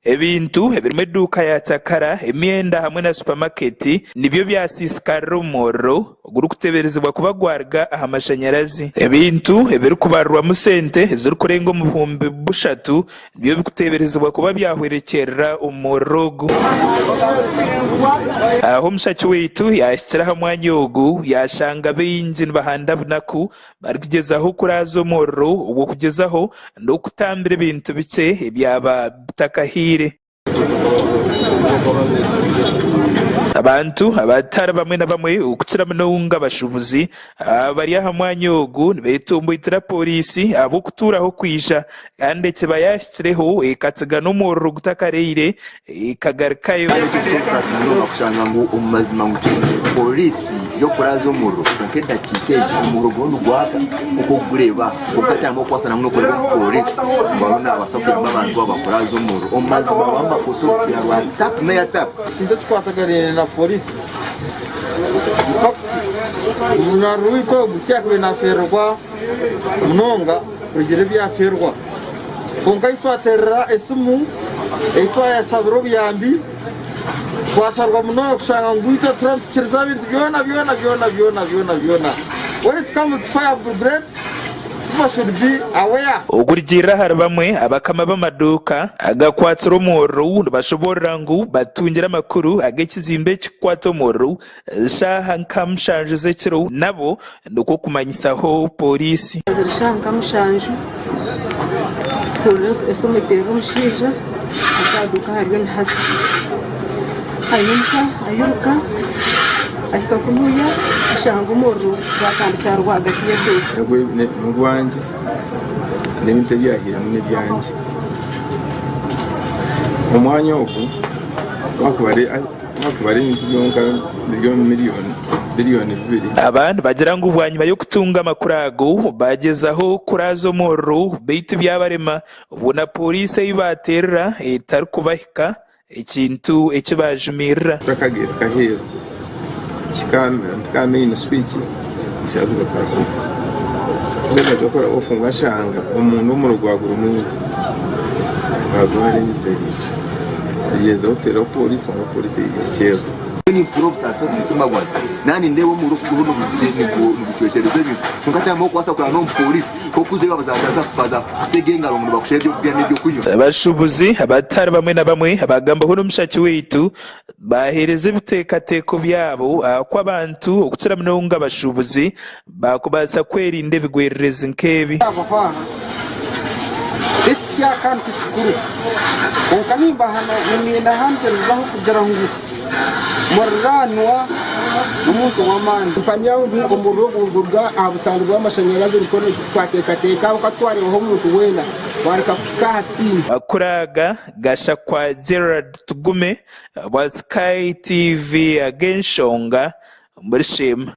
Ebintu ebirimu eduuka ya cakara, emyenda hamwe na supamaketi nibyo byasiisikarira omu muriro ogurikuteeberezibwa kuba gwaruga aha mashanyarazi. Ebintu ebirikubarirwamu sente ezirikurenga omu 3000 nibyo birikuteeberezibwa kuba byahwerekyerera omu muriro ogu. Aho omushaki waitu yaahikire aha mwanya ogu yaashanga baingi nibahanda bunaku barikugyezaho kuraaza omuriro obwo kugyezaho n'okutambira ebintu bikye ebyaba bitakahiire. Abantu abatari bamwe na bamwe okukira munonga abashuubuzi abari aha mwanya ogu nibetomboitira pooriisi ahabw'okutuuraho kwija kandi ekiba yaahikireho ekatsiga n'omuriro gutakareire ekagarukayo. Kandi ekyo ky'obusaasi munonga kushanga ngu omu mazima ngu twine pooriisi y'okuraaza omuriro kwonka edakiika egi omuriro guriyo nigwaka nk'oku orikugureeba aha kwonka tiharimu orikubaasa nangwa n'okureeba omupooriisi ngu ariyo naabaasa kuyamba abantu aba kuraaza omuriro. Omu mazima baba nibakozesa orukira rwa taapu n'eya taapu. Ekintu ekikwataganaine na pooriisi in fact omunywani waitu ogu tiyakubaire nafeerwa munonga kurugiirira ebi yafeerwa. Kwonka ei twateerera esimu, ei twayashabira obuyambi, twasharwa munonga kushanga ngu itwe turiyo nitukiriza ebintu byona byona byona byona byona byona. When it comes to fire brigade, people should be aware. Okurugiirira ahari bamwe, abakama b'amaduuka agakwatsire omuriro nibashoboorora ngu batungire amakuru ag'ekizimbe ekikukwata omuriro Shaaha nka mushanju z'ekiro nabo nikwo kumanyisaho pooriisi. Ziri shaaha nka mushanju tuhurira esimu eteerwa omushaija ati aha duuka hariyo nihasa. Aimuka airuka ahika kunuya ashanga omuriro gwatandikira rwagati y'eduuka. N'ogwangye n'ebintu ebyahiiremu n'ebyangye. Omwanya ogu Ahabw'okubara ebintu byonka biri omu miriyoni biriyoni bibiri. Aba nibagira ngu bwanyima y'okutunga amakuru ago, baagyezaho kuraaza omuriro beitu byabarema obwo na pooriisi ei baateerera etarikubahika ekintu eki baajumirira. Akagate kaheeru mpika aha main switch nshanga zigakora off mbwenu gakora off ngashanga omunda omuriro gwagura mwingi gwagwarengeseriize. Tugyezeho kuteeraho pooriisi kwonka pooriisi ekyerwa. Nimpurira obusaasi omu mutima gwangye, naaba nindeeba omuriro oku guriho nigucwekyereza ebintu, kwonka tiharimu orikubaasa kurwana n'omupooriisi kuko kuza baaza kutega engaro ngu nibakushaba ebyokurya n'ebyokunywa. Abashuubuzi abatari bamwe na bamwe abagambaho n'omushaki waitu baaheereza ebiteekateeko byabo aha ku abantu okukira munonga abashuubuzi baakubaasa kwerinda ebigwererezi nk'ebi. Abaana, ekisya kandi ti kikuru, kwonka nimbehanangirizaho kugira ngu muriraanwa n'omuntu w'amaani. Mpamya ngu omuriro ogu niguruga aha butandu bw'amashanyarazi nikwo twateekateeka ahabw'okuba titwareebaho omuntu weena twareka kuhika aha siini. Amakuru aga gashakwa Gerald Tugume owa Sky TV ag'enshonga omuri Sheema.